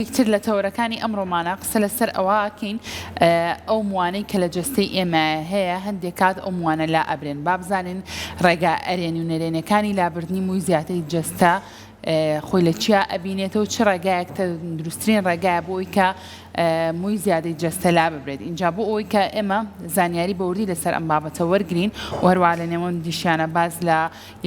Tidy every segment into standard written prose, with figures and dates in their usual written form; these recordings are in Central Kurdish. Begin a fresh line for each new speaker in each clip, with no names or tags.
یەکێک تر لە تەوەرەکانی ئەمڕۆمانە قسە لەسەر ئەوە ئەکەین ئەو موانەی کە لە جەستەی ئێمە هەیە هەندێک کات ئەو موانە لا ئەبرێن با بزانین ڕێگا ئەرێنی و نەرێنەکانی لابردنی مووی زیاتری جەستە خۆی لە چیا ئەبینێتەوە چ ڕێگایەک تەندروستترین ڕێگایە بۆ ئەوی کە مووی زیادەی جەستە لا ببرێت ئینجا بۆ ئەوەی کە ئێمە زانیاری بەوردی لەسەر ئەم بابەتە وەرگین و هەروە لە نێوەندیشیانە باس لە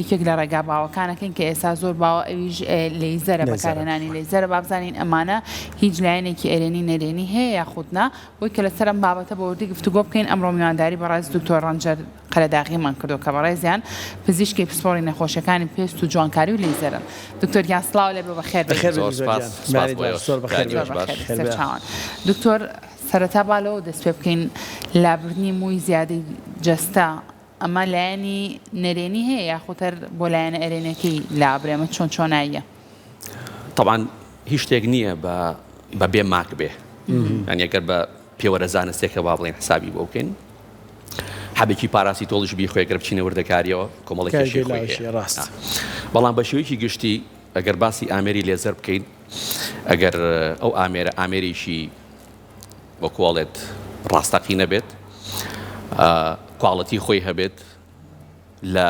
یەکێک لە ڕێگا باوەکانەکەین کە ئێستا زۆر باوە ئەویش لەیزەرە بەکارهێنانی لەیزەرە با بزانین ئەمانە هیچ لایەنێکی ئەرێنی نەرێنی هەیە یاخود نا بۆی کە لەسەر ئەم بابەتە بە وردی گفتوگۆ بکەین ئەمڕۆ میوانداری بەڕێز دکتۆر ڕەنجەر قەرەداغیمان کردو کە بەڕێزیان پزیشکی پسپۆڕی نەخۆشیەکانی پێست و جوانکاری و لەیزەرن دکتۆر گیان سڵاو لێ بێ بەخێر بێی.
زۆر سپاس سپاس بۆ ئێوەش.
زۆر بەخێر بێی سەرچاوان. دکتۆر سەرەتا با لەوە دەست پێ بکەین لابردنی مووی زیادەی جەستە ئەمە لایەنی نەرێنی هەیە یاخود هەر بۆ لایەنە ئەرێنیەکەی لابرێ ئەمە چۆن چۆناییە؟
تەبعەن هیچ شتێک نییە بە بە بێ ماک بێ یانی ئەگەر بە پێوەرە زانستێکە با بڵێن حسابی بۆ بکەین حەبێکی پاراسیتۆڵیش بیخۆی گەر بچینە وردەکاریەوە کۆمەڵێک کێشەی خۆی هەیە
ڕاست
بەڵام بە شێوەیەکی گشتی ئەگەر باسی ئامێری لێزەر بکەین ئەگەر ئەو ئامێرە ئامێرێکی وەکو ئەڵێت ڕاستەقینە بێت، quality خۆی هەبێت، لە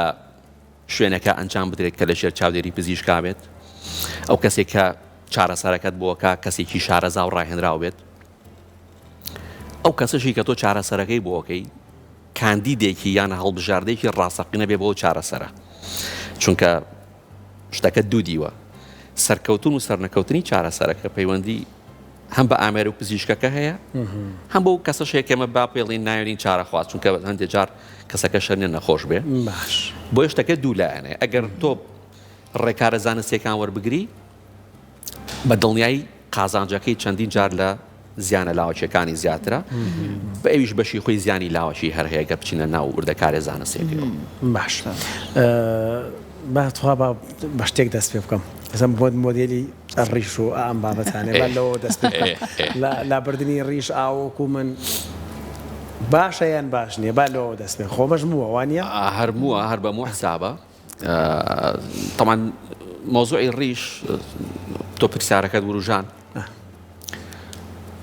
شوێنەکە ئەنجام بدرێت کە لەژێر چاودێری پزیشکا بێت، ئەو کەسێک کە چارەسەرەکەت بۆکە کەسێکی شارەزا و ڕاهێنراو بێت، ئەو کەسەشی کە تۆ چارەسەرەکەی بۆکەی کاندیدێکی یان هەڵبژاردەیەکی ڕاستەقینە بێ بۆ چارەسەرە چونکە شتەکە دوو دیوە سەرکەوتن و سەرنەکەوتنی چارەسەرەکە پەیوەندی هەم بە ئامێر و پزیشکەکە هەیە هەم بۆ کەسەش هەیە کە ئێمە با پێڵین ناوێنین چارەخواز چونکە هەندێک جار کەسەکە شەرنە نەخۆش بێ
باش
بۆیە شتەکە دوو لایەنەیە ئەگەر تۆ ڕێکارە زانستیەکان وەربگری بە دڵنیایی قازانجەکەی چەندین جار لە زیانە لاوەکیەکانی زیاترە بە ئەویش بەشی خۆی زیانی لاوەکی هەر هەیە گەر بچینە ناو وردەکارێ زانستیەکەیەوە.
باش با تخوا با بە شتێک دەست پێ بکەم ئەسم بۆت مۆدێلی ڕیش و ئەم بابەتانێ با لەوەوە دەست پێ بکەم لابردنی ڕیش ئاوەکو من باشە یان باش نییە با لەوەوە دەست پێ خۆمەش مووە وانە
هەر مووە هەر بە موو حسابە تەمان مەوزوعی ڕیش تۆ پرسیارەکەت وروژان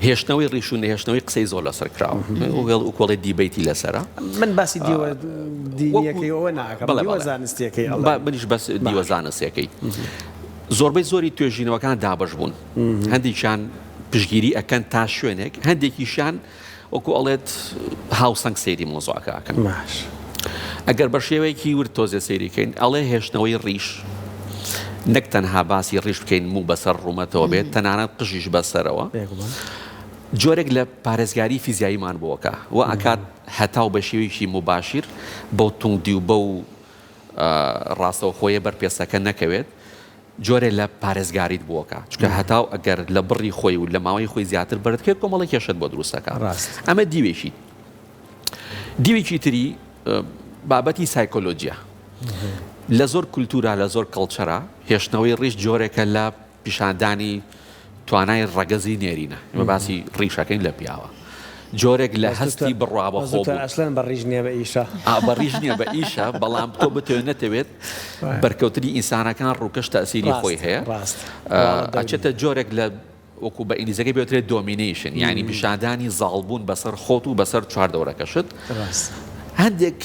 هێشتنەوەی ڕیش و نەهێشتنەوەی قسەی زۆر لەسەر کراوە وێڵ و کۆڵێ debate ی لەسەرە
من باسی دیوە دینیەکەی ئەوە ناکەم دیوە زانستیەکەی
ئەڵێم منیش بەس دیوە زانستیەکەی زۆربەی زۆری توێژینەوەکان دابەش بوون هەندێکیان پشگیری ئەکەن تا شوێنێک هەندێکیشیان وەکو ئەڵێت هاوسەنگ سەیری مەوزوعەکە ئەکەن.
باش.
ئەگەر بە شێوەیەکی ورد تۆزێ سەیری کەین ئەڵێ هێشتنەوەی ڕیش نەک تەنها باسی ڕیش بکەین موو بەسەر ڕوومەتەوە بێت تەنانەت قژیش بەسەرەوە
بێگومان.
جۆرێک لە پارێزگاری فیزیاییمان بۆ ئەکا وا ئەکات هەتاو بە شێوەیەکی موباشیر بەو توندی و بەو ڕاستەوخۆیە بەر پێستەکە نەکەوێت جۆرێ لە پارێزگاریت بۆ ئەکا چونکە هەتاو ئەگەر لە بڕی خۆی و لە ماوەی خۆی زیاتر بەرت بکەوێت کۆمەڵێک کێشەت بۆ دروست ئەکا
ڕاست.
ئەمە دیوێکی دیوێکی تری بابەتی سایکۆلۆجیە لە زۆر کولتورا لە زۆر culture ا هێشتنەوەی ڕیش جۆرێکە لە پیشاندانی توانای ڕەگەزی نێرینە ئێمە باسی ڕیشەکەین لە پیاوە جۆرێک لە هەستی بڕوا بە خۆ بوون.
ئەسلەن بە ڕیش نییە بە ئیشە.
ئا بە ڕیش نییە بە ئیشە بەڵام تۆ بتەوێت نەتەوێت بەرکەوتنی ئینسانەکان ڕووکەش تەئسیری خۆی هەیە ئەچێتە جۆرێک لە وەکو بە ئینگلیزەکەی پێوترێت domination یعنی پیشاندانی زاڵبوون بەسەر خۆت و بەسەر چواردەورەکەشت هەندێک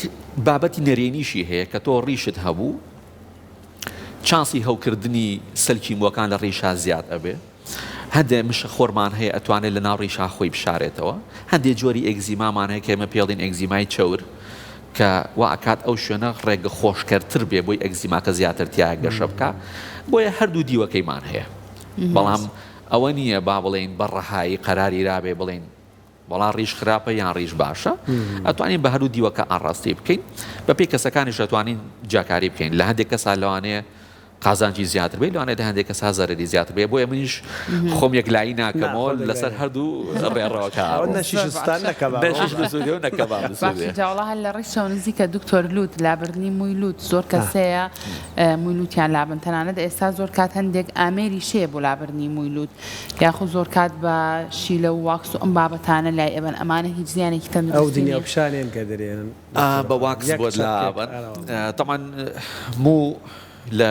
بابەتی نەرێنیشی هەیە کە تۆ ڕیشت هەبوو چانسی هەوکردنی سەلکی مووەکان لە ڕیشا زیاد ئەبێ. هەندێ مشە خۆرمان هەیە ئەتوانێت لە ناو ڕیشا خۆی بشارێتەوە. هەندێ جۆری ئێگزیمامان هەیە کە ئێمە پێڵین ئێگزیمای چەور کە وا ئەکات ئەو شوێنە ڕێگە خۆشکەرتر بێ بۆی ئێگزیماکە زیاتر تیا گەشە بکا. بۆیە هەردوو دیوەکەیمان هەیە. بەڵام ئەوە نییە با بڵێین بە ڕەهایی قەراری رابێ بڵێین وەڵا ڕیش خراپە یان ڕیش باشە ئەتوانین بە هەردوو دیوەکە ئاڕاستەی بکەین بەپێی کەسەکانیش ئەتوانین جیاکاری بکەین لە هەندێک کەسا لەوانەیە قازانجی زیاتر بێت لەوانەیە لە هەندێک کەسا زەرەری زیاتر بێت بۆیە منیش خۆم یەکلایی ناکەمەوە لەسەر هەردوو ڕێڕەوەکە
جاوڵا لە ڕیشەوە نزیکە دکتۆر لوت لابردنی مووی لوت زۆر کەسەیە مووی لوتیان لابن تەنانەت ئێستا زۆر کات هەندێک ئامێری شەیە بۆ لابردنی مووی لوت یاخود زۆر کات بە شیلە و واکس و ئەم بابەتانە لای ئەبەن ئەمانە هیچ زیانێکی
ئەو
تەندروستی
دنیا
نیە؟
پیشانێن کە دەرێنن
ئا
دکتۆر
بە
خان
واکس
یەک
بۆت
چەپکێک
لابەن
ئەرەوە
تەبعەن موو لە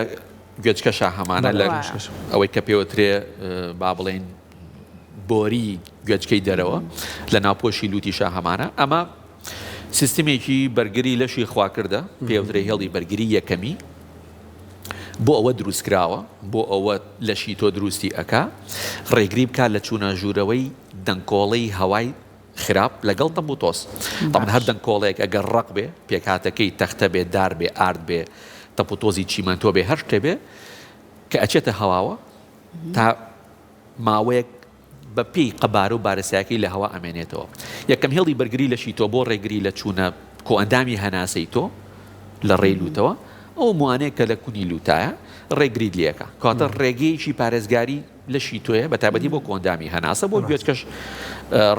گوێچکەشا هەمانە
بەڵێ
لە
وایە.
گوێچکەش
ئەوەی کە پێوترێ با بڵێین. بۆری گوێچکەی دەرەوە لە ناوپۆشی لوتیشا هەمانە. ئەمە سیستمێکی بەرگری لەشی خواکردە، پێوترێ هێڵی بەرگری یەکەمی. بۆ ئەوە دروستکراوە، بۆ ئەوە لەشی تۆ دروستی ئەکا ڕێگری بکات لە چوونە ژوورەوەی دەنکۆڵەی هەوای خراپ لەگەڵ تەپ و تۆز. تەبعەن هەر دەنکۆڵەیەک ئەگەر ڕەق بێ، پێکهاتەکەی تەختە بێ، دار بێ، ئارد بێ، تەپ و تۆزی چیمەنتۆ بێ، هەر شتێ بێ کە ئەچێتە هەواوە تا ماوەیەک بە پێی قەبارە و بارستایەکەی لە هەوا ئەمێنێتەوە. یەکەم هێڵی بەرگری لەشی تۆ بۆ ڕێگری لە چوونە کۆئەندامی هەناسەی تۆ لە ڕێی لووتەوە، ئەو مووانەیە کە لە کونی لووتایە ڕێگریت لێ ئەکا. کەواتە ڕێگەیەکی پارێزگاری لەشی تۆیە بە تایبەتی بۆ کۆئەندامی هەناسە، بۆ گوێچکەش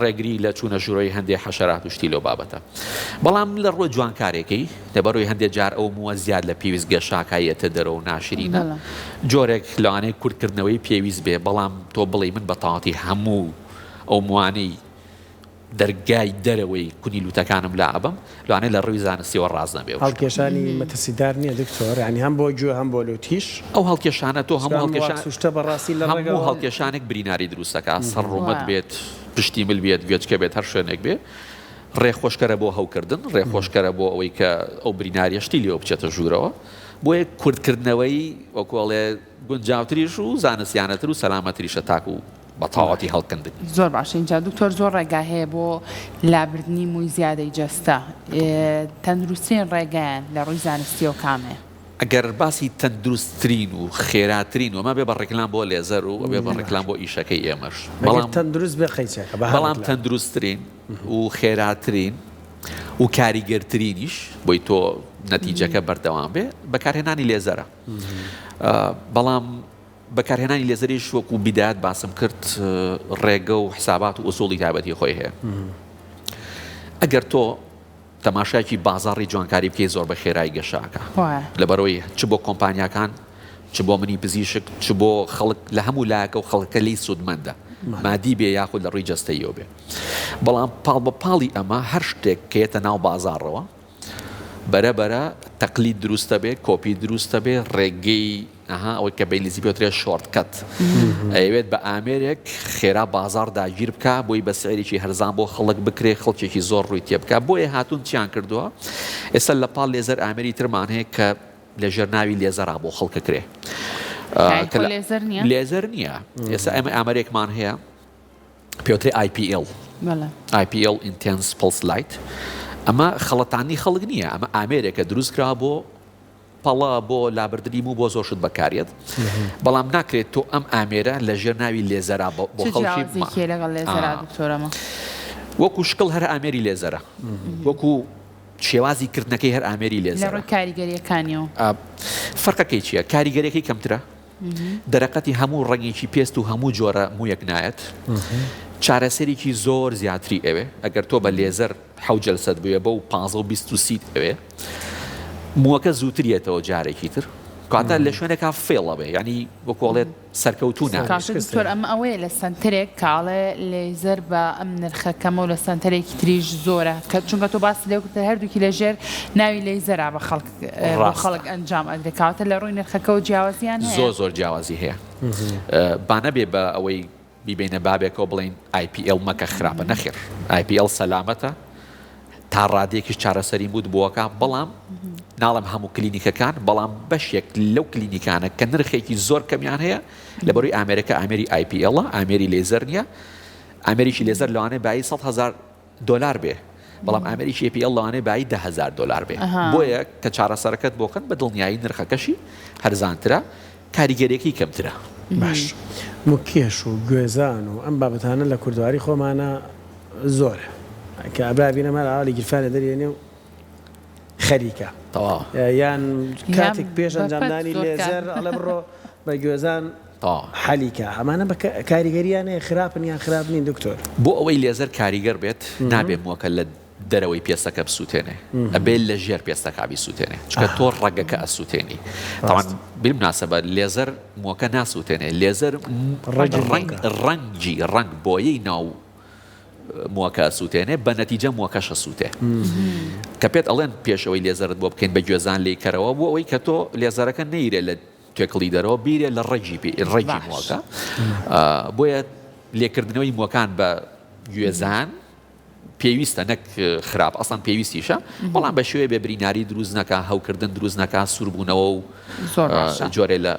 ڕێگری لە چوونە ژوورەوەی هەندێ حەشەرات و شتی لەو بابەتە. بەڵام لە ڕووە جوانکارێکەی لەبەرئەوەی هەندێ جار ئەو مووە زیاد لە پێویست گەشاکە یەتە دەرەوە و ناشرینە جۆرێک لەوانەیە کورتکردنەوەی پێویست بێ بەڵام تۆ بڵێی من بە تەواوەتی هەموو ئەو مووانەی دەرگای دەرەوەی کونی لوتەکانم لا ئەبەم لەوانەیە لە ڕووی زانستیەوە ڕاست نەبێ ئەو شتە.
هەڵکێشانی مەترسیدار نیە دکتۆر یانی هەم بۆ گوێ هەم بۆ لوتیش؟
ئەو هەڵکێشانە تۆ هەموو هەڵکێشان
شتە بەڕاستی لە
ڕێگەوە هەموو هەڵکێشانێک بریناری دروست دەکا سەر ڕوومەت بێت پشتی مل بێت گوێچکە بێت هەر شوێنێک بێ ڕێخۆشکەرە بۆ هەوکردن، ڕێخۆشکەرە بۆ ئەوەی کە ئەو بریناریە شتی لێوە بچێتە ژوورەوە، بۆیە کورتکردنەوەی وەکو ئەڵێ گونجاوتریش و زانستیانەتر و سەلامەتریشە تاکو بە تەواوەتی هەڵکەندنی.
زۆر باشە ئینجا دکتۆر زۆر ڕێگا هەیە بۆ لابردنی مووی زیادەی جەستە تەندروسترین ڕێگایان لە ڕووی زانستیەوە کامەیە؟
ئەگەر باسی تەندروستترین و خێراترین و ئەمە بێ بە ڕیکلام بۆ لێزەر و ئەبێ بە ڕیکلام بۆ ئیشەکەی ئێمەش
بەڵام تەندروست بێ قەیچەکە
بە بەڵام تەندروستترین و خێراترین و کاریگەرترینیش بۆی تۆ نەتیجەکە بەردەوام بێ بەکارهێنانی لێزەرە بەڵام بەکارهێنانی لێزەریش وەکو بیدایەت باسم کرد ڕێگە و حسابات و ئوسوڵی تایبەتی خۆی هەیە ئەگەر تۆ تەماشایەکی بازاڕی جوانکاری بکەی زۆر بە خێرایی گەشە ئەکا لەبەرئەوەی چ بۆ کۆمپانیاکان چ بۆ منی پزیشک چ بۆ خەڵک لە هەموو لایەکە و خەڵکەکە لێی سوودمەندە مادی بێ یاخود لە ڕووی جەستەییەوە بێ بەڵام پاڵ بە پاڵی ئەمە هەر شتێک کە یەتە ناو بازاڕەوە بەرە بەرە تەقلید دروستە بێ کۆپی دروستە بێ ڕێگەی ئەها ئەوەی کە بە ئینگلیزی پێوترێت shortcut ئەیەوێت بە ئامێرێک خێرا بازاڕ داگیر بکا بۆی بە سعرێکی هەرزان بۆ خەڵک بکرێ خەڵکێکی زۆر ڕووی تێ بکا بۆیە هاتوون چیان کردووە ئێستا لە پاڵ لێزەر ئامێری ترمان هەیە کە لە ژێر ناوی لێزەرا بۆ خەڵکە کرێ
کە لێزەر نییە
لێزەر نییە ئێستا ئێمە ئامێرێکمان هەیە پێوترێ IPL IPL Intense Pulse Light ئەمە خەڵەتانی خەڵک نییە ئەمە ئامێرێکە دروست کرا بۆ پەڵە بۆ لابردنی موو بۆ زۆر شت بەکاریەت بەڵام ناکرێت تۆ ئەم ئامێرە لە ژێر ناوی لێزەرا بۆ
چ
خەڵکی
جیاوازیەکی هەیە لەگەڵ لێزەرا دکتۆر ئەمە؟
وەکو شکڵ هەر ئامێری لێزەرە وەکو شێوازی کردنەکەی هەر ئامێری
لە
لێزەرە.
ڕووی کاریگەریەکانیەوە؟
فەرقەکەی چیە؟ کاریگەریەکەی کەمترە دەرەقەتی هەموو ڕەنگێکی پێست و هەموو جۆرە موویەک نایەت چارەسەرێکی زۆر زیاتری ئەوێ ئەگەر تۆ بە لێزەر حەوت جەلسەت بوێ بەو پانزە و 20 و سیت ئەوێ مووەکە زووتر یەتەوە جارێکی تر کاتە لە شوێنێکا فێڵ ئەبێ یعنی وەکۆڵێت سەرکەوتوو نابێ.
کاکە دکتۆر ئەمە ئەوەیە لە سەنتەرێک کاڵێ لەیزەر بە ئەم نرخە کەمە و لە سەنتەرێکی تریش زۆرە کە چونکە تۆ باست لێ کرد هەردووکی لە ژێر ناوی لەیزەرا بە خەڵک بۆ خەڵک ئەنجام ئەدرێ کەواتە لە ڕووی نرخەکەوە جیاوازیان هەیە؟
زۆر زۆر جیاوازی هەیە با نەبێ بە ئەوەی بیبەینە بابێکەوە بڵێین IPL مەکە خراپە نەخێر IPL سەلامەتە تا ڕادەیەکیش چارەسەری موت بووەکە بەڵام ناڵێم هەموو کلینیکەکان بەڵام بەشێک لەو کلینیکانە کە نرخێکی زۆر کەمیان هەیە لەبەروی ئامێرەکە ئامێری IPL ئامێری لێزەر نییە ئامێریی لێزەر لەوانەیە بایی 100 هزار دۆلار بێ بەڵام ئامێری IPL لەوانەیە بایی 10هزار دۆلار بێ بۆیە کە چارەسەرەکەت بۆکەن بە دڵنیایی نرخەکەشی هەرزانترە کاریگەریەکەی کەمترە.
باش موکێش و گوێزان و ئەم بابەتانە لە کوردەواری خۆمانا زۆرە کە ئەبا بینم هەر ئاوا لە گیرفانێ دەرێنێ و خەریکە
تەواو
یان کاتێک پێش ئەنجامدانی لێزەر ئەڵێ بڕۆ بە گوێزان حەلی کە ئەمانە بە کاریگەریان هەیە خراپن یان خراپ نین دکتۆر؟
بۆ ئەوەی لێزەر کاریگەر بێت نابێ مووەکە لە دەرەوەی پێستەکە بسووتێنێ ئەبێ لە ژێر پێستەکە بیسووتێنێ چونکە تۆ ڕەگەکە ئەسووتێنی تاوان بالمناسبە لێزەر مووەکە ناسووتێنێ لێزەر ڕەنگ ڕەنگی ڕەنگ بۆیەی ناو مووەکە ئەسووتێنێ بە نەتیجە مووەکەش ئەسووتێ کە پێت ئەڵێن پێش ئەوەی لێزەرت بۆ بکەین بە گوێزان لێی کەرەوە بۆ ئەوەی کە تۆ لێزەرەکە نەیرێ لە توێکڵی دەرەوە بیرێ لە ڕەگی پێ ڕەگی مووەکە بۆیە. لێکردنەوەی مووەکان بە گوێزان پێویستە نەک خراپ ئەسڵەن پێویستیشە بەڵام بە شێوەیە بێ بریناری دروست نەکا هەوکردن دروست نەکا سووربوونەوە و
زۆر باشە
جۆرێ لە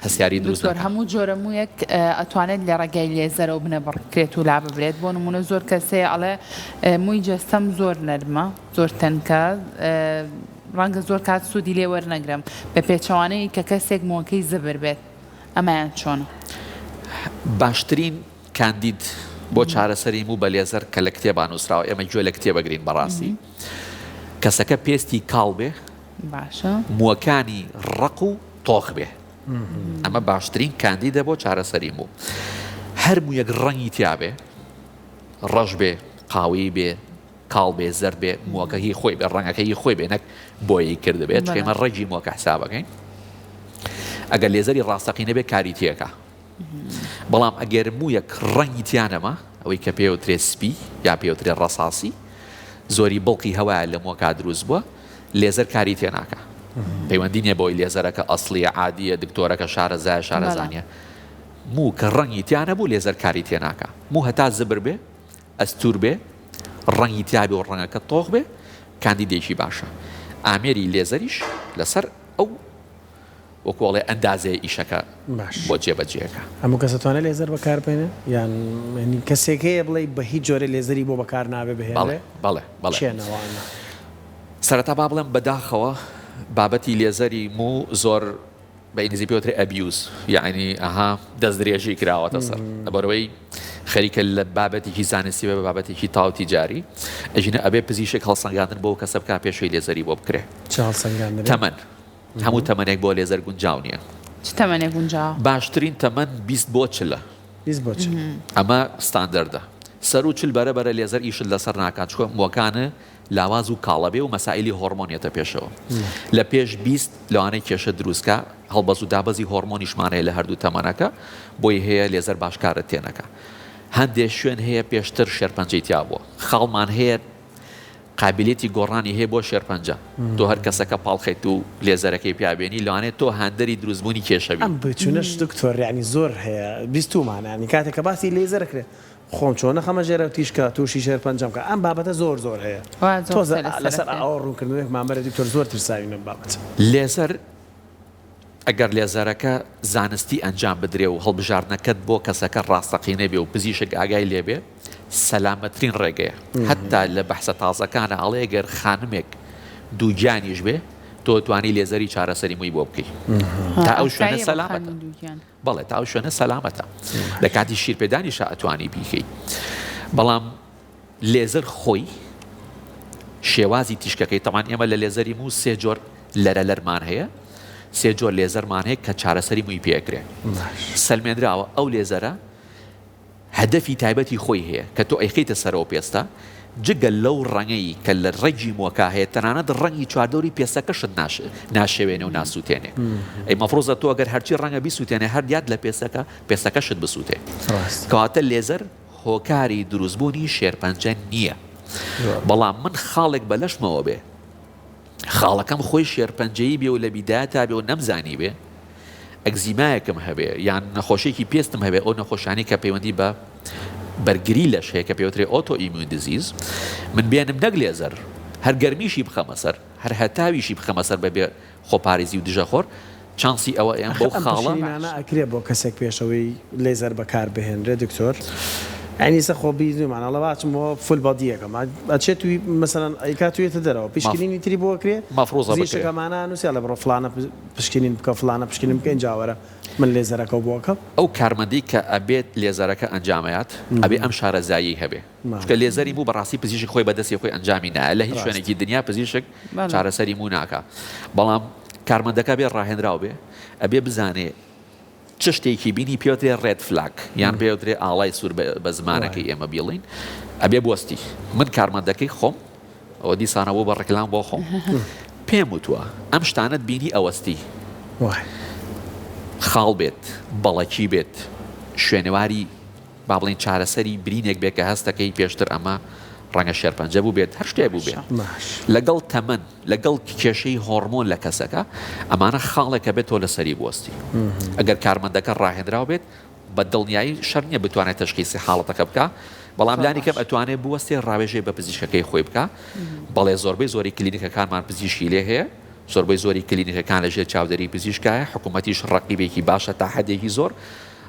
هەستیاری دروست
دکتۆر
نەکا.
هەموو جۆرە موویەک ئەتوانێت لە ڕێگای لێزەرەوە بنەبڕکرێت و لاببرێت بۆ نموونە زۆر کەس هەیە ئەڵێ مووی جەستەم زۆر نەرمە زۆر تەنکە ڕەنگە زۆر کات سوودی لێ وەرنەگرم بە پێچەوانەی کە کەسێک مووەکەی زبر بێت ئەمەیان چۆنە؟
باشترین کاندید بۆ چارەسەری موو بە لێزەر کە لە کتێبا نووسراوە ئێمە گوێ لە کتێب ئەگرین بەڕاستی کەسەکە پێستی کاڵ بێ
باشە
مووەکانی ڕەق و تۆخ بێ ئەمە باشترین کاندیدە بۆ چارەسەری موو هەر موویەک ڕەنگی تیا بێ ڕەش بێ قاوەیی بێ کاڵ بێ زەرد بێ مووەکە هی خۆی بێ ڕەنگەکە هی خۆی بێ نەک بۆیەی کردبێت چونکە ئێمە ڕەگی مووەکە حسابەکەین ئەگەر لێزەری ڕاستەقینە بێ کاری تێکا بەڵام ئەگەر موویەک ڕەنگی تیا نەما، ئەوەی کە پێوترێ سپی یا پێوترێ ڕەساسی، زۆری بڵقی هەوایە لە مووەکا دروست بووە، لێزەر کاری تێ ناکا. پەیوەندی نییە بەوەی لێزەرەکە ئەسڵییە، عادییە، دکتۆرەکە شارەزایە، شارەزا نییە. موو کە ڕەنگی تیا نەبوو لێزەر کاری تێ ناکا. موو هەتا زبر بێ، ئەستوور بێ، ڕەنگی تیا بێ و ڕەنگەکە تۆخ بێ، کاندیدێکی باشە. ئامێری لێزەریش لەسەر ئەو وەکو ئەڵێ ئەندازەیە ئیشەکە
باش
بۆ جێبەجێکا.
هەموو کەس ئەتوانێ لێزەر بەکار بێنێ یان یانی کەسێک هەیە بڵێی بە هیچ جۆرێ لێزەری بۆ بەکار نابێ
بەڵێ
بهێنرێ؟
بەڵێ بەڵێ.
کێن ئەوانە؟
سەرەتا با بڵێم بەداخەوە بابەتی لێزەری موو زۆر بە ئینگلیزی پێ وترێ abuse یەعنی ئەها دەستدرێژی کراوەتە سەر لەبەرئەوەی خەریکە لە بابەتێکی زانستی بە بابەتێکی تاو تیجاری ئەژینە ئەبێ پزیشک هەڵسەنگاندن بۆ کەسە بکا پێشەوەی لێزەری بۆ بکرێ
چ هەڵسەنگاندنێک؟
تەمەن هەموو تەمەنێک بۆ لێزەر گونجاو نییە.
چ تەمەنێک گونجاوە؟
باشترین تەمەن 20 بۆ چلە.
20 بۆ 40.
ئەمە ستاندەردە. سەروو 40 بەرە بەرە لێزەر ئیشت لەسەر ناکات چونکە مووەکانت لاواز و کاڵە بێ و مەسائیلی هۆڕمۆن یەتە پێشەوە. لە پێش 20 لەوانەیە کێشە دروست کا، هەڵبەز و دابەزی هۆڕمۆنیشمان هەیە لە هەردوو تەمەنەکە، بۆی هەیە لێزەر باش کارت تێ نەکا. هەندێ شوێن هەیە پێشتر شێرپەنجەی تیا بووە. خاڵمان هەیە قابیلیەتی گۆڕانی هەیە بۆ شێرپەنجە، تۆ هەر کەسەکە پاڵخەیت و لێزەرەکەی پیا بێنی لەوانەیە تۆ هاندەری دروستبوونی کێشە بی.
ئەم بۆچوونەش دکتۆر یانی زۆر هەیە بیستوومانە یانی کاتێک کە باسی لەیزەر ئەکرێ خۆم چۆن نەخەمە ژێر ئەو تیشکە تووشی شێرپەنجەم کە ئەم بابەتە زۆر زۆر هەیە
وا زۆر
تۆزە
قسە لەسەر
لەسەر
ئەکرێ.
ئەوە ڕوونکردنەوەیەکمان بەرێ دکتۆر زۆر ترساوین لەم بابەتە.
لێزەر ئەگەر لێزەرەکە زانستی ئەنجام بدرێ و هەڵبژاردنەکەت بۆ کەسەکە ڕاستەقینە بێ و پزیشک ئاگای لێ بێ سەلامەترین ڕێگەیە هەتا لە بەحسە تازەکانا ئەڵێ گەر خانمێک دووگیانیش بێ تۆ توانی لێزەری چارەسەری مووی بۆ بکەی تا ئەو شوێنە سەلامەتە بەڵێ تا ئەو شوێنە سەلامەتە لە کاتی شیرپێدانیشا ئەتوانی بیکەی بەڵام لێزەر خۆی شێوازی تیشکەکەی تەبعەن ئێمە لە لێزەری موو سێ جۆر لەرەلەرمان هەیە سێ جۆر لێزەرمان هەیە کە چارەسەری مووی پێ ئەکرێ سەلمێنراوە ئەو لێزەرە هەدەفی تایبەتی خۆی هەیە کە تۆ ئەیخەیتە سەرەوە پێستە جگە لەو ڕەنگەی کە لە ڕەگی مووەکە هەیە تەنانەت ڕەنگی چواردەوری پێستەکەشت ناشێوێنێ و ناسووتێنێ ئەی مەفروزە تۆ ئەگەر هەرچی ڕەنگە بیسووتێنێ هەر دیات لە پێستەکە پێستەکەشت بسووتێ کەواتە لێزەر هۆکاری دروستبوونی شێرپەنجە نییە بەڵام من خاڵێک بە لەشمەوە بێ خاڵەکەم خۆی شێرپەنجەیی بێ و لە بیدایەتا بێ و نەمزانی بێ ئەگزیمایەکم هەبێ یان نەخۆشیێکی پێستم هەبێ ئەو نەخۆشانی کە پەیوەندی بە بەرگری لەش هەیە کە پێوترێ autoimmune disease من بێنم نەک لێزەر هەر گەرمیشی بخەمە سەر هەر هەتاویشی بخەمە سەر بەبێ خۆپارێزی و دژەخۆر چانسی ئەوە ئەیەم
ئەخر
بەو
ئەم
خاڵە.
پشکنینانە ئەکرێ بۆ کەسێک پێش ئەوەی لەیزەر بەکار بهێنرێ دکتۆر؟ یانی ئیستا خۆ بیزنومانە ئەڵێ با ئەچم بۆ full body یەکەم ئەچێت توی مەسەلەن ئەیکات تویێتە دەرەوە پشکنینی تری بۆ ئەکرێ
مەفروزە
پزیشک
بکرێ.
ئەمانە ئەنوسێ ئەڵێ بڕۆ فڵانە پشکنین بکە فڵانە پشکنین بکە ئینجا وەرە من لێزەرەکەو بۆ ئەکەم.
ئەو کارمەندەی کە ئەبێت لێزەرەکە ئەنجام ئەیات ئەبێ ئەم شارەزاییەی هەبێ چونکە لێزەری موو بەڕاستی پزیشک خۆی بەدەستی خۆی ئەنجامی نایە لە هیچ شوێنێکی دنیا پزیشک چارەسەری موو ناکا بەڵام کارمەندەکە بێ ڕاهێنراو بێ ئەبێ بزانێ چ شتێکی بینی پێوترێ red flag یان پێوترێ ئاڵای سوور بە زمانەکەی ئێمە بیڵین ئەبێ بوەستی من کارمەندەکەی خۆم ئەوە دیسانە بوو بە ڕیکلام بۆ خۆم پێم وتووە ئەم شتانەت بینی ئەوەستی خاڵ بێت بەڵەکی بێت شوێنەواری با بڵێین چارەسەری برینێک بێت کە هەست دەکەی پێشتر ئەمە ڕەنگە شێرپەنجە بووبێت هەر شتێک بووبێت لەگەڵ تەمەن لەگەڵ کێشەی هۆڕمۆن لە کەسەکە ئەمانە خاڵێکە بێت تۆ لەسەری بوەستی ئەگەر کارمەندەکە ڕاهێنراو بێت. بە دڵنیایی شەرت نییە بتوانێت تەشخیسی حاڵەتەکە بکا، بەڵام لانی کەم ئەتوانێت بوەستێ ڕاوێژێ بە پزیشکەکەی خۆی بکا. بەڵێ زۆربەی زۆری کلینیکەکانمان پزیشکی لێ هەیە، زۆربەی زۆری کلینیکەکان لە ژێر چاودێری پزیشکایە، حکوومەتیش ڕەقیبێکی باشە تا حەدێکی زۆر،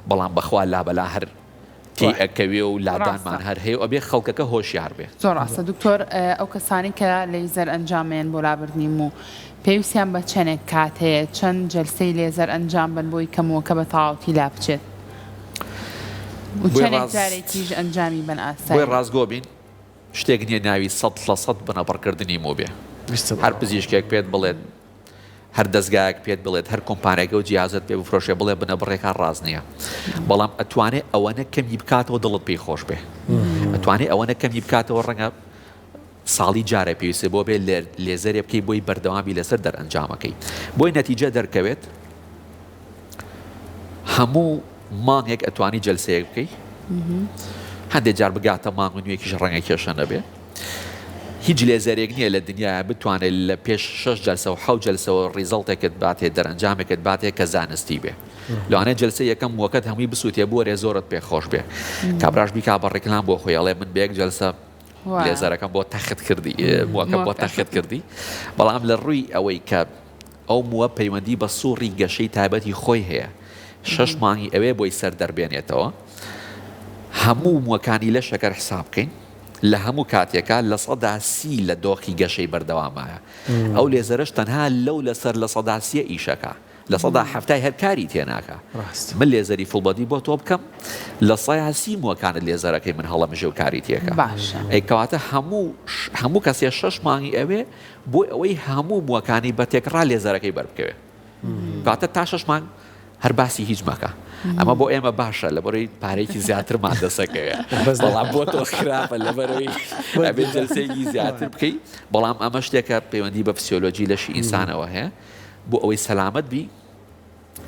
بەڵام بەخوا لابەلا هەر تێی ئەکەوێ و لادانمان هەر هەیە و ئەبێ خەڵکەکە هۆشیار بێ.
زۆر ڕاستە دکتۆر ئەو کەسانەی کە لەیزەر ئەنجام ئەیەن بۆ لابردنی موو پێویستیان بە چەنێک کات هەیە چەند جەلسەی لێزەر ئەنجام بەن بۆی کە مووەکە بە تەواوەتی لابچێت و چەنێک جارێکیش ئەنجامی بەن ئاساییە؟
بۆی ڕاستگۆ بین شتێک نییە ناوی 100% بنەبڕکردنی موو بێ هەر پزیشکێک پێت بڵێت هەر دەزگایەک پێت بڵێت، هەر کۆمپانیایەک ئەو جیهازەت پێ بفرۆشێ بڵێ بنەبڕێکە ڕاست نییە. بەڵام ئەتوانێ ئەوەنە کەمی بکاتەوە دڵت پێی خۆش بێ. ئەتوانێ ئەوەنە کەمی بکاتەوە ڕەنگە ساڵی جارێ پێویستە بۆ بێ لێزەرێ بکەی بۆی بەردەوام بی لەسەر دەرئەنجامەکەی. بۆی نەتیجە دەرکەوێت هەموو مانگێک ئەتوانی جەلسەیەک بکەی. هەندێک جار بگاتە مانگ و نوێکیش ڕەنگە کێشە نەبێ. هیچ لێزەرێک نییە لە دنیایا بتوانێت لە پێش شەش جەلسە و حەوت جەلسەوە result ێکت باتێ دەرەنجامێکت باتێ کە زانستی بێ لەوانەیە جەلسەی یەکەم مووەکەت هەمووی بسووتێ بوەرێ زۆرت پێ خۆش بێ کابراش بیکا بە ڕیکلام بۆ خۆی ئەڵێ من بە یەک جەلسە لێزەرەکەم بۆ تەخت کردی مووەکەم بۆ تەخت کردی بەڵام لە ڕووی ئەوەی کە ئەو مووە پەیوەندی بە سوڕی گەشەی تایبەتی خۆی هەیە، شەش مانگی ئەوێ بۆی سەر دەربێنێتەوە، هەموو مووەکانی لەش ئەگەر حساب بکەین لە هەموو کاتێکا 30% لە دۆخی گەشەی بەردەوامایە، ئەو لێزەرەش تەنها لەو لەسەر لە سییە ئیشەکا، 70% هەر کاری تێناکا. من لێزەری full body بۆ تۆ بکەم 30% مووەکانت لێزەرەکەی من هەڵەمژێ و کاری تێکا. ئەی کەواتە هەموو هەموو کەسێ شەش مانگی ئەوێ بۆ ئەوەی هەموو مووەکانی بە تێکڕا لێزەرەکەی بەربکەوێ کاتە تا شەش مانگ هەر باسی هیچ مەکە ئەمە بۆ ئێمە باشە لەبەرەوەی پارێکی زیاترمان دەسەکەوێ بەڵام بۆ تۆ خراپە لەبەرەوەی ئەبێت جلسەیەکی زیاتر بکەی بەڵام ئەمە شتێکە پەیوەندی بە فسیۆلۆجی لەشی ئینسانەوە هەیە بۆ ئەوەی سەلامەت بی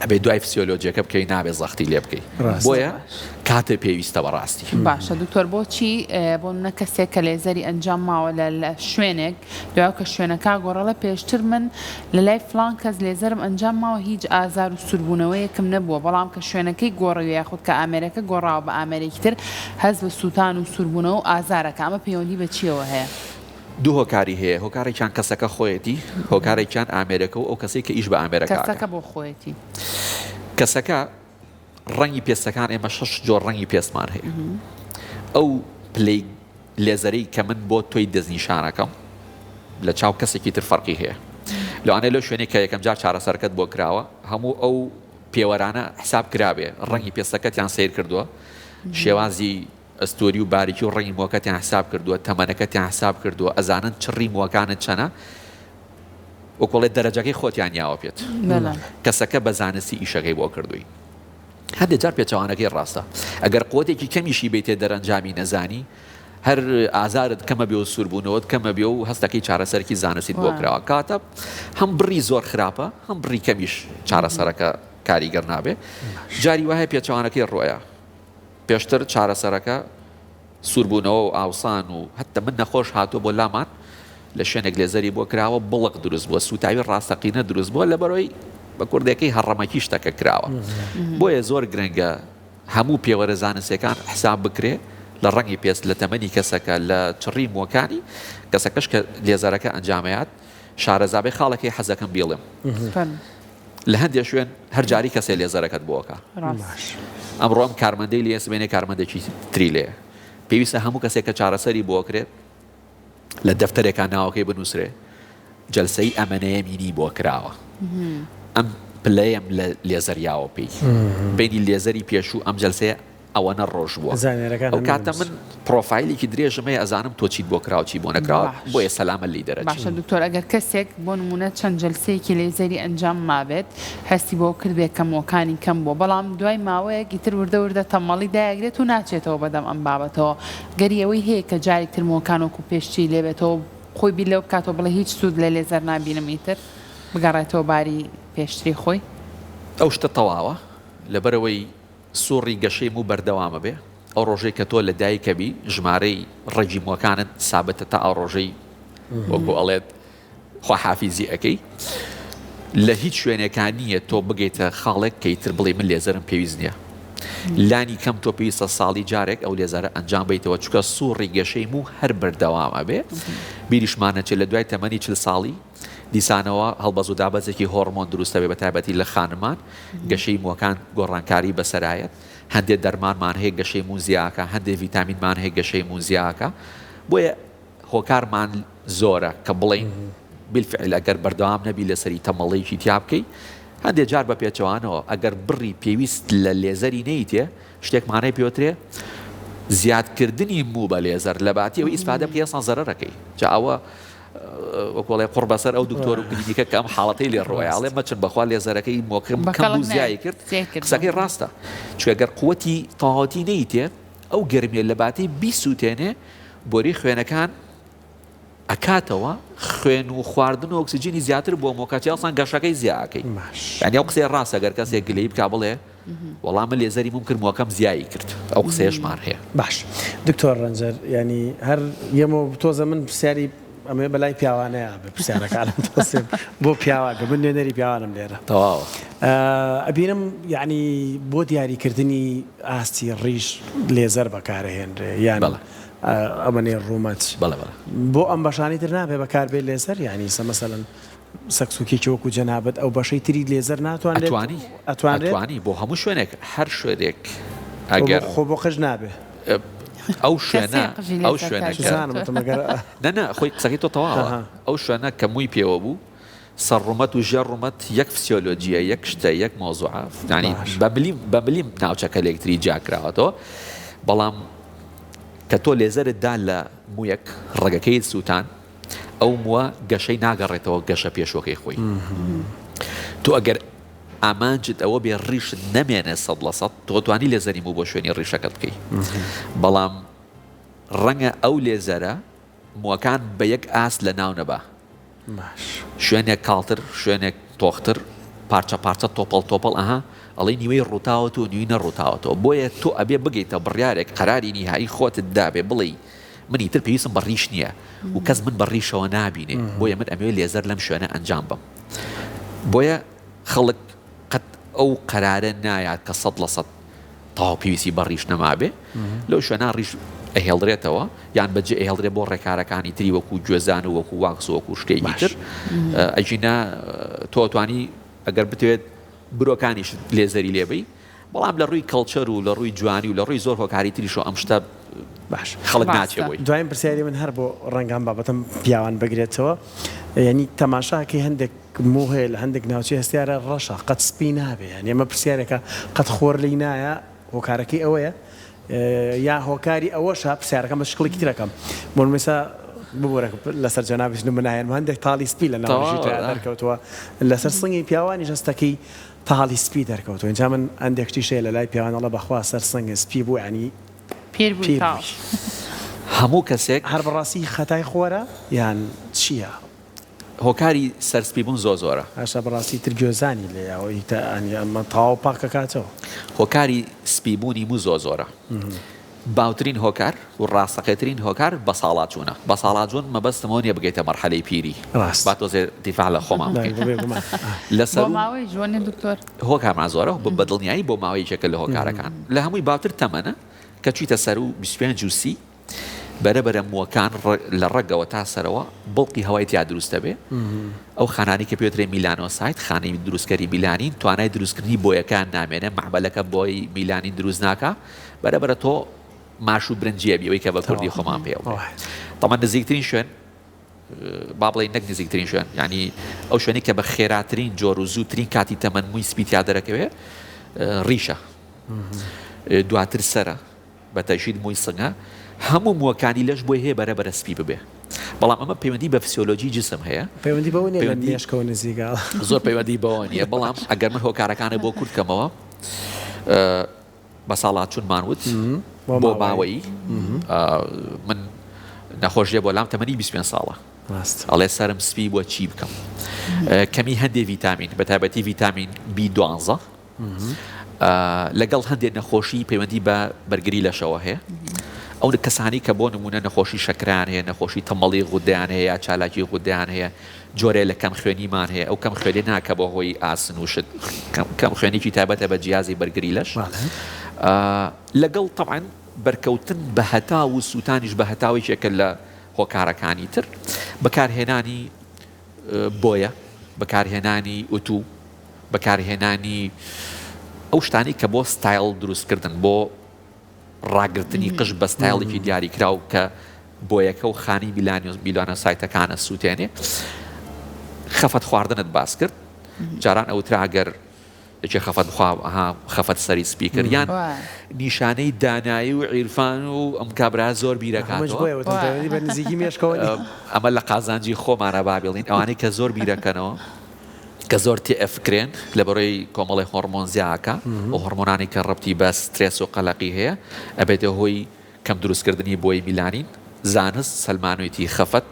ئەبێ دوای فسیۆلۆجیەکە بکەوی نابێ زەختی لێ بکەی بۆیە کاتێ پێویستە بەڕاستی.
باشە دکتۆر بۆچی بۆ نمونە کەسێک کە لێزەری ئەنجام ماوە لە لە شوێنێک دوای کە شوێنەکە گۆڕەڵە پێشتر من لە لای فلان کەس لێزەرم ئەنجام ماوە هیچ ئازار و سوربوونەوەیەکم نەبووە بەڵام کە شوێنەکەی گۆڕیوە یاخود کە ئامێرەکە گۆڕاوە بە ئامێرێکی تر هەست بە سووتان و سووربوونەوە و ئازارەکە ئەمە پەیوەندی بە چیەوە هەیە؟
دوو هۆکاری هەیە هۆکارێکیان کەسەکە خۆیەتی هۆکارێکیان ئامێرەکە و ئەو کەسەی کە ئیش بە ئامێرەکە ئەکا.
کەسەکە بۆ خۆیەتی.
کەسەکە ڕەنگی پێستەکان ئێمە شەش جۆر ڕەنگی پێستمان هەیە ئەو پلەی لێزەرەی کە من بۆ تۆی دەستنیشانەکەم لە چاو کەسێکی تر فەرقی هەیە لەوانەیە لەو شوێنێک کە یەکەم جار چارەسەرەکەت بۆ کراوە هەموو ئەو پێوەرانە حساب کرابێ ڕەنگی پێستەکەتیان سەیر کردووە شێوازی ئەستووری و باریکی و ڕەنگی مووەکەتیان حساب کردووە، تەمەنەکەتیان حساب کردووە، ئەزانن چڕی مووەکانت چەنە، وەکو ئەڵێ دەرەجەکەی خۆتیان یاوە پێت. کەسەکە بە زانستی ئیشەکەی بۆ کردووی. هەندێک جار پێچەوانەکەی ڕاستە. ئەگەر قوتێکی کەمیشی بەیتێ دەرەنجامی نەزانی، هەر ئازارت کەمە بێ و سووربوونەوەت کەمە بێ و هەستەکەی چارەسەرێکی زانستیت بۆ کراوە. کەواتە هەم بڕی زۆر خراپە، هەم بڕی کەمیش چارەسەرەکە کاریگەر نابێ. جاری وایە پێچەوانەکەی ڕۆیە. پێشتر چارەسەرەکە سووربوونەوە و ئاوسان و هەتتا من نەخۆش هاتووە بۆ لامان لە شوێنێک لێزەری بۆ کراوە بڵق دروست بووە سووتاوی ڕاستەقینە دروست بووە لەبەرەوەی بە کوردەکەی هەڕەمەکی شتەکە کراوە بۆیە زۆر گرنگە هەموو پێوەرە زانستیەکان حساب بکرێ لە ڕەنگی پێست لە تەمەنی کەسەکە لە چڕی مووەکانی کەسەکەش کە لێزەرەکە ئەنجامەیات شارەزابێ خاڵەکەی حەزەکەم بیڵێم لە هەندێ شوێن هەر جاری کەسێ لێزەرەکەت بۆ ئەکا. ئەمڕۆ ئەم کارمەندەی لێیە سبەینێ کارمەندێکی تری لێیە. پێویستە هەموو کەسێک کە چارەسەری بۆ ئەکرێت لە دەفتەرێکا ناوەکەی بنووسرێ جەلسەی ئەمەنەیەمینی بۆ کراوە. ئەم پلەیەم لە لێزەر یاوە پێی. بەینی لێزەری پێشوو ئەم جەلسەیە ئەوەنە ڕۆژ بووە
زانیارەکان
ئەو
هەمووی
کاتە من
دەنووسم.
پڕۆفایلێکی درێژم هەیە ئەزانم تۆ چیت بۆ کراوە چی بۆ نەکراوە
باش.
بۆیە سەلامە لێی دەرەچی.
باشە دکتۆر ئەگەر کەسێک بۆ نمونە چەند جەلسەیەکی لەیزەری ئەنجام مابێت هەستی بەوە کردبێت کە مووەکانی کەم بووە بەڵام دوای ماوەیەک ئیتر وردە وردە تەمەڵی دایەگرێت و ناچێتەوە بەدەم ئەم بابەتەوە گەری ئەوەی هەیە کە جارێک تر مووەکان وەکو پێشتری لێبێتەوە خۆی بیر لەوە بکاتەوە بڵێ هیچ سوود لە لێزەر نابینم ئیتر بگەڕێتەوە باری پێشتری خۆی؟
ئەو شتە تەواوە لەبەرئەوەی سوڕی گەشەی موو بەردەوامە بێ ئەو ڕۆژەی کە تۆ لە دایکە بی ژمارەی ڕەگی مووەکانت سابتە تا ئەو ڕۆژەی وەکو ئەڵێت خواحافیزی ئەکەی لە هیچ شوێنێکا نییە تۆ بگەیتە خاڵێک کە ئیتر بڵێی من لێزەرم پێویست نییە. لانی کەم تۆ پێویستە ساڵی جارێک ئەو لێزەرە ئەنجام بەیتەوە چونکە سوڕی گەشەی موو هەر بەردەوام ئەبێ. بیریشمان نەچێت لە دوای تەمەنی 40 ساڵی دیسانەوە هەڵبەز و دابەزێکی هۆڕمۆن دروست ئەبێ بە تایبەتی لە خانمان گەشەی مووەکان گۆڕانکاری بەسەرایەت. هەندێ دەرمانمان هەیە گەشەی موو زیاکا، هەندێ ڤیتامینمان هەیە گەشەی موو زیاکا. بۆیە هۆکارمان زۆرە کە بڵێین بیلفعل ئەگەر بەردەوام نەبی لەسەری تەمەڵەیەکی تیا بکەی هەندێ جار بە پێچەوانەوە ئەگەر بڕی پێویست لە لێزەری نەیتێ شتێکمان هەیە پێوترێ زیادکردنی موو بە لێزەر لە باتی ئەوەی ئیسفادە بکەی ئەسڵەن زەرەرەکەی جا ئەوە وەکۆڵێ قوڕ بەسەر ئەو دکتۆر و کلینیکە کە ئەم حاڵەتەی لێ ڕۆیە ئەڵێ مەچن بەخوا لێزەرەکەی مۆکەم کەم بوو زیای کرد قسەکەی ڕاستە چونکە گەر قوتی تەواوەتی نەیتێ ئەو گەرمیە لە باتی بیسووتێنێ بۆری خوێنەکان ئەکاتەوە خوێن و خواردن و ئۆکسجینی زیاتر بۆ مۆکاچی ئەسڵەن گەشەکەی زیا ئەکەی یانی ئەو قسەیە ڕاستە گەر کەسێک گلەیی بکا بڵێ وەڵا من لێزەری موم کرد موەکەم زیایی کرد ئەو قسەیەشمان هەیە.
باش دکتۆر ڕەنجەر یانی هەر یەمەوە تۆزە من پرسیاری ئەمەوێ بەلای پیاوانەیا بێ پرسیارەکانم تۆزێ بۆ پیاوان بێ من نوێنەری پیاوانم لێرە.
تەواوە.
ئەبینم یانی بۆ دیاریکردنی ئاستی ڕیش لێزەر بەکارئەهێنرێ یان
بەڵێ.
ئەمەنەی ڕوومەت.
بەڵێ بەڵێ.
بۆ ئەم بەشانەی تر نابێ بەکاربێ لێزەر یانی سە مەسەلەن سەکسوکێکی وەکو جەنابت ئەو بەشەی تری لێزەر ناتوانرێت؟
ئەتوانی
ئەتوانرێت؟
ئەتوانی بۆ هەموو شوێنێک هەر شوێنێک ئەگەر
خۆ بۆ قژ نابێ.
ئەو شوێنە ئەو شوێنە کە
چزانم وتم ئەگەر
نا نا خۆی قسەکەی تۆ تەواوە ئەو شوێنە کە مووی پێوە بوو سەر ڕوومەت و ژێر ڕوومەت یەک فسیۆلۆجیە یەک شتە یەک مەوزوعە یانی بە ملیم بە ملیم ناوچەکە لێکتری جیا کراوەتەوە بەڵام کە تۆ لێزەرت دا لە موویەک ڕەگەکەیت سووتان ئەو مووە گەشەی ناگەڕێتەوە گەشە پێشوەکەی خۆی. تۆ ئەگەر ئامانجت ئەوە بێ ڕیشت نەمێنێ 100%، تۆ توانی لێزەری موو بۆ شوێنی ڕیشەکەت بکەی، بەڵام ڕەنگە ئەو لێزەرە مووەکان بە یەک ئاست لە ناو نەبا. شوێنێک کاڵتر، شوێنێک تۆختر، پارچە پارچە تۆپەڵ تۆپەڵ ئەها ئەڵێی نیوەی ڕووتاوەتەوە نیوەی نەڕووتاوەتەوە. بۆیە تۆ ئەبێ بگەیتە بڕیارێک قەراری نیهایی خۆتت دابێ بڵێی من ئیتر پێویستم بە ڕیش نییە و کەس من بە ڕیشەوە نابینێ بۆیە من ئەمەوێ لێزەر لەم شوێنە ئەنجام بەم. بۆیە خەڵک قەت ئەو قەرارە نایات کە 100% تەواو پێویستی بە ڕیش نەمابێ. لەو شوێنە ڕیش ئەهێڵرێتەوە یان بەجێ ئەهێڵرێ بۆ ڕێکارەکانی تری وەکو گوێزان و وەکو واکس و وەکو شتێکی تر. ئەگینا تۆ ئەتوانی ئەگەر بتەوێت برۆکانیشت لێزەری لێ بەی بەڵام لە ڕووی culture و لە ڕووی جوانی و لە ڕووی زۆر هۆکاری تریشەوە ئەم شتە
باش
خەڵک ناچێ بۆی.
دواین پرسیاری من هەر بۆ ڕەنگە ئەم بابەتەم پیاوان بگرێتەوە یانی تەماشاکەی هەندێک موو هەیە لە هەندێک ناوچەی هەستیارە ڕەشە قەت سپی نابێ یانی ئەمە پرسیارێکە قەت خۆر لێی نایە هۆکارەکەی ئەوەیە یا هۆکاری ئەوەشە پرسیارەکەم بە شکڵێکی تر ئەکەم بۆ نموونە ئێستا ببورە لەسەر جەنابیش نموونە ناهێنم هەندێک تاڵی سپی لە ناو ڕیشی تۆیا دەرکەوتووە لەسەر سنگی پیاوانیش هەستەکەی تاڵی سپی دەرکەوتووە ئینجا من هەندێک شتیش هەیە لە لای پیاوان ئەڵێ بەخوا سەر سنگ سپی بوو یانی
پیر بووی
پیر
تاڵ.
بووی.
هەموو کەسێک.
هەر بەڕاستی خەتای خۆرە یان چیە؟
هۆکاری سەر سپی بوون زۆر زۆرە.
هاشا بەڕاستی تر گوێزانی لێیە ئەوە ی تە ئەمە تەواو پاک ئەکاتەوە.
هۆکاری سپی بوونی موو زۆر زۆرە. باوترین هۆکار و ڕاستەقێترین هۆکار بەساڵاچوونە. بەساڵاچوون مەبەستم ئەوە نییە بگەیتە مەرحەلەی پیری.
ڕاست.
با تۆزێ دیفاع لە خۆمان بکەین.
بێ گومان.
لە
بۆ
سەروو.
ماوەیش وەنیە دکتۆر؟
هۆکارمان زۆرە و بە دڵنیایی بۆ ماوە یەکێکە لە هۆکارەکان. لە هەمووی باوتر تەمەنە کە چوویتە سەروو 25 و 30 بەرە بەرە مووەکان لە ڕەگەوە تا سەرەوە بڵقی هەوای تیا دروست دەبێ. ئەو خانانەی کە پێوترێ میلانۆسایت، خانەی دروستکەری میلانین، توانای دروستکردنی بۆیەکەیان نامێنێ، مەعمەلەکە بۆی میلانین دروست ناکا، بەرە بەرە تۆ ماش و برنجی ئەبی، ئەوەی کە بە کوردی خۆمان پێ ئەڵێ. تەبعەن نزیکترین شوێن، با بڵێین نەک نزیکترین شوێن، یانی ئەو شوێنەی کە بە خێراترین جۆر و زووترین کاتی تەمەن مووی سپی تیا دەرەکەوێ، ڕیشە. دواتر سەرە. بە تەئکید مووی سنگە هەموو مووەکانی لەش بۆی هەیە بەرە بەرە سپی ببێ بەڵام ئەمە پەیوەندی بە فسیۆلۆجی جسم هەیە.
پەیوەندی بەوە نیە لە مێشکەوە نزیکە.
زۆر پەیوەندی بەوە نیە بەڵام ئەگەر من هۆکارەکانت بۆ کورت کەمەوە بە ساڵاچوونمان وت بۆ ماوەیی من نەخۆش دێ بۆ لام تەمەنی 25 ساڵە ئەڵێ سەرم سپی بووە چی بکەم کەمی هەندێ ڤیتامین بە تایبەتی ڤیتامین بی دوانزە لەگەڵ هەندێک نەخۆشی پەیوەندی بە بەرگری لەشەوە هەیە ئەو کەسانی کە بۆ نمونە نەخۆشی شەکران هەیە نەخۆشی تەمەڵی غودیان هەیە یا چالاکی غودیان هەیە جۆرێ لە کەم خوێنیمان هەیە ئەو کەم خوێنی ناکە بە هۆی ئاسن و شت کەم خوێنێکی تایبەتە بە جیازی بەرگری لەش. لەگەڵ تەبعەن بەرکەوتن بە هەتاو و سووتانیش بە هەتاو یەکێکە لە هۆکارەکانی تر، بەکارهێنانی بۆیە، بەکارهێنانی ئوتوو، بەکارهێنانی ئەو شتانەی کە بۆ ستایڵ دروستکردن، بۆ ڕاگرتنی قژ بە ستایڵێکی دیاریکراو کە بۆیەکە و خانەی میلانۆسایتەکان ئەسووتێنێ. خەفەت خواردنت باس کرد، جاران ئەوترا گەر یەکێ خەفەت بخوا ئەها خەفەت سەری سپی کرد یان نیشانەی دانایی و عیرفان و ئەم کابرا زۆر بیرەکاتەوە
بە نزیکی مێشکەوە
ئەمە لە قازانجی خۆمانە با بڵین ئەوانەی کە زۆر بیرەکەنەوە کە زۆر تێئەفکرێن لە بەڕێی کۆمەڵی هۆڕمۆن زیاکە و هۆڕمۆنانی کە ڕەبتی بە سترێس و قەلەقی هەیە ئەبێتە هۆی کەم دروستکردنی بۆی میلانین زانست سەلمانویتی خەفەت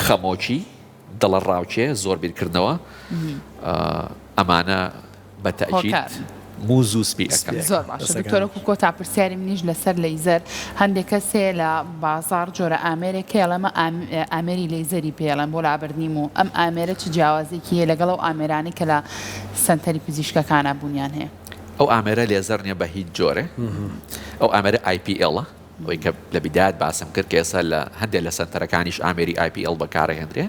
خەمۆکی دڵەڕاوکێ، زۆر بیرکردنەوە، ئەمانە بە تەئکید موو زوو سپی ئەکەن.
زۆر باشە دکتۆر وەکو کۆتا پرسیاری منیش لەسەر لەیزەر هەندێک کەس هەیە لە بازاڕ جۆرە ئامێرێک هەیە ئەڵێ ئەمە ئامێری لەیزەری پێ ئەڵێن بۆ لابردنی موو ئەم ئامێرە چ جیاوازیەکی هەیە لەگەڵ ئەو ئامێرانەی کە لە سەنتەری پزیشکەکانا بوونیان هەیە؟
ئەو ئامێرە لێزەر نیە بە هیچ جۆرێ ئەو ئامێرە IPL ە ئەوەی کە لە بیدایەت باسم کرد کە ئێستا لە هەندێک لە سەنتەرەکانیش ئامێری IPL بەکارەهێندرێ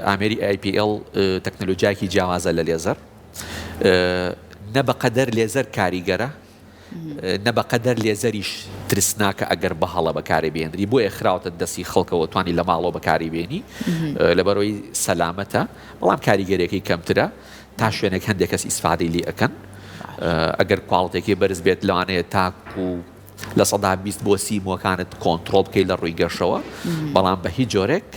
ئامێری IPL تەکنەلۆجیایەکی جیاوازە لە لێزەر نە بەقەدەر لێزەر کاریگەرە نە بەقەدەر لێزەریش ترسناکە ئەگەر بەهەڵە بەکاری بێنری بۆیە خراوەتە دەستی خەڵکەوە توانی لە ماڵەوە بەکاری بێنی لەبەرەوەی سەلامەتە بەڵام کاریگەریەکەی کەمترە تا شوێنێک هەندێک کەس ئیسفادەی لێ ئەکەن ئەگەر کواڵتێکی بەرز بێت لەوانەیە تاکو 20% بۆ 30 مووەکانت کۆنتڕۆڵ بکەیت لە ڕووی گەشەوە بەڵام بە هیچ جۆرێک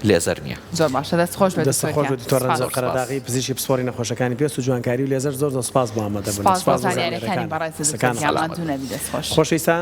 لێزەر نییە.
زۆر باشە دەست خۆش بێت
دەست خۆش بێت دکتۆر ڕەنجۆ قەرەداغی پزیشکی پسپۆڕی نەخۆشەکانی پێست و جوانکاری و لێزەر زۆر زۆر سوپاس بۆ ئامادەبوونت
سوپاس بۆ زانیاریەکانی بەڕێزت دکتۆر گیان ماندوو نەبی دەست خۆش.
خۆشەویستان.